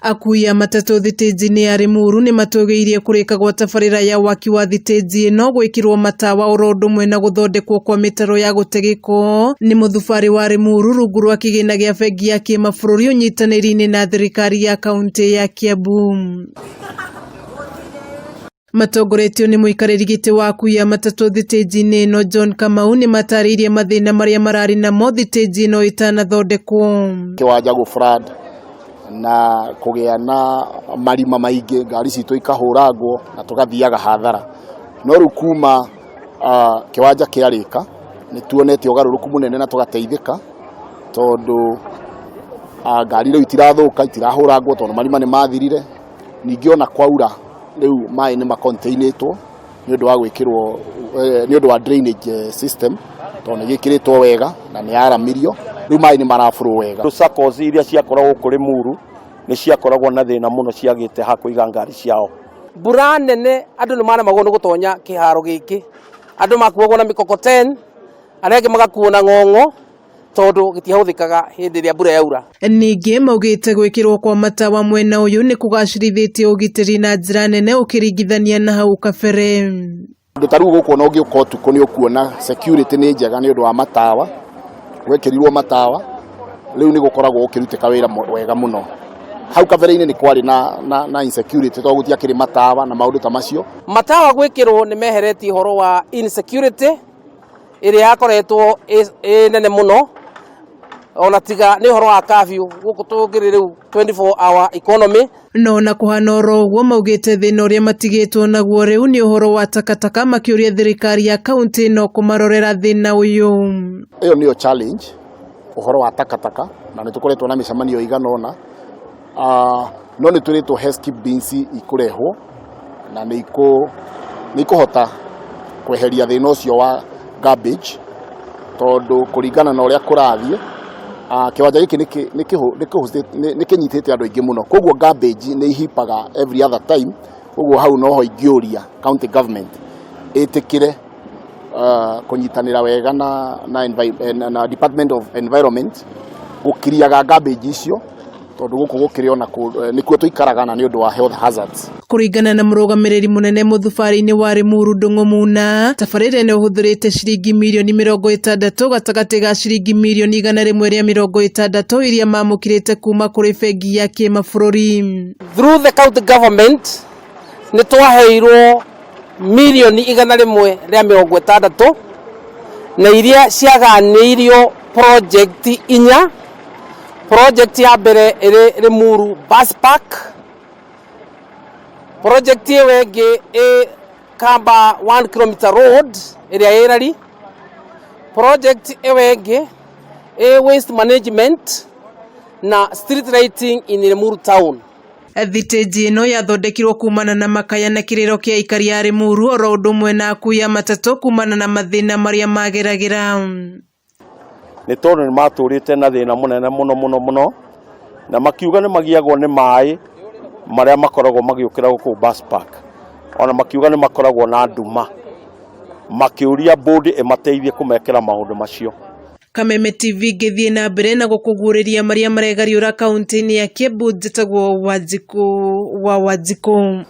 Akui a matatũ thitĩnji-inĩ ya Limuru nĩmatũgĩirie kũrĩka gwa tabarĩra ya waki wa thitĩnji ĩno gwĩkĩrwo matawa oro ũndũ ũmwe na gũthondekwo kwa mĩtaro ya gũte gĩko nĩ mũthubarĩ wa Limuru rungu rwa kĩgĩna gĩa bengi ya kĩmabũrũri ũnyitanĩri-inĩ na thirikari ya kauntĩ ya Kiambu. Matongoretio nĩ mũikarĩri gĩtĩ wa akui a matatũ thitĩnji-inĩ ĩno John Kamau nĩmatarĩirie mathĩna marĩa mararĩ namo thitĩnji ĩno ĩtanathondekwo. Kĩwanja gũ flood na kũgĩa na marima maingĩ, ngari citũ ikahũrangwo na tũgathiaga hathara. No rĩu kuma kĩwanja kĩarĩka nĩ tuonete ũgarũrũku mũnene na tũgateithĩka tondũ ngari rĩu itirathũka, itirahũrangwo tondũ marima nĩ mathirire. Ningĩ ona kwaura rĩu maĩ nĩ makontainĩtwo nĩ ũndũ wa gwĩkĩrwo nĩ ũndũ wa drainage system tondũ nĩ gĩkĩrĩtwo wega na nĩ yaramirio, rĩu maĩ nĩ mara flow wega. SACCOs iria ciakoragwo gũkũ Limuru nĩ ciakoragwo na thĩna mũno ciagĩte ha kũiga ngari ciao. Mbura nene andũ nĩ maremagwo nĩ gũtonya kĩharo gĩkĩ, andũ makuagwo na mĩkokoteni, arĩa angĩ magakuo na ng'ong'o tondũ gĩtiahũthĩkaga hĩndĩ ĩrĩa mbura yaura. Ningĩ maugĩte gwĩkĩrwo kwa matawa mwena ũyũ nĩ kũgacĩrithĩtie ũgitĩri na njĩra nene ũkĩringithania na hau kabere. Ũndũ ta rĩu gũkũ ona ũngĩũka ũtukũ nĩ ũkuona security nĩ njega nĩ ũndũ wa matawa, gwekĩrirwo matawa, rĩu nĩ gũkoragwo gũkĩrutĩka wĩra wega mũno. Hau kabere-inĩ nĩ kwarĩ na insecurity tondũ gũtiakĩrĩ matawa na maũndũ ta macio. Matawa gwĩkĩrwo nĩ meheretie ũhoro wa insecurity ĩrĩa yakoretwo ĩ nene mũno, ona tiga nĩ ũhoro wa curfew gũkũ tũngĩrĩ rĩu 24 hour economy. No na kũhana oro ũguo maugĩte thĩna ũrĩa matigĩtwo naguo rĩu nĩ ũhoro wa takataka makĩũria thirikari ya kaunti ĩno kũmarorera thĩna ũyũ. Ĩyo nĩyo challenge, ũhoro wa takataka, na nĩ tũkoretwo na mĩcemanio ĩigana ũna. No nĩ twĩrĩtwo he skip bins ikũrehwo na nĩ ikũhota kweheria thĩna ũcio wa garbage tondũ kũringana na ũrĩa kũrathiĩ kĩwanja gĩkĩ nĩ kĩnyitĩte andũ aingĩ mũno, koguo garbage nĩ ihipaga every other time, koguo hau noho ingĩũria county government ĩtĩkĩre kũnyitanĩra wega na Department of Environment gũkiriaga garbage icio tondũ gũkũ gũkĩrĩ ona nĩkuo tũikaraga na nĩ ũndũ wa health hazards. Kũringana na mũrũgamĩrĩri mũnene mũthubarĩ-inĩ wa Limuru Ndung'u Muna, tabarĩra ĩno ĩhũthĩrĩte ciringi mirioni 60 gatagatĩ ga ciringi mirioni 160 iria mamũkĩrĩte kuma kũrĩ bengi ya kĩmabũrũri. Through the county government nĩ twaheirwo mirioni 160 na iria ciaganĩirio project inya. Project ya mbere ĩrĩ Limuru Bus Park, project ĩyo ĩngĩ ĩ Kamba 1 km road ĩrĩa ĩ Rari, project ĩyo ĩngĩ ĩ waste management na street lighting in Limuru town. Thitĩnji ĩno yathondekirwo kumana na makaya na kĩrĩro kĩa aikari a Limuru oro ũndũ ũmwe na akui a matatũ kumana na mathĩna marĩa mageragĩra. Nĩ tondũ nĩ matũrĩte na thĩna mũnene mũno mũno mũno, na makiuga nĩ magiagwo nĩ maĩ marĩa makoragwo magĩũkĩra gũkũ bus park, ona makiuga nĩ makoragwo na nduma, makĩũria board ĩmateithie kũmekĩra maũndũ macio. Kameme TV ngĩthiĩ na mbere na gũkũguũrĩria marĩa maregariũra kaunti-inĩ ya Kiambu, njĩtagwo Wanjikũ wa Wanjikũ.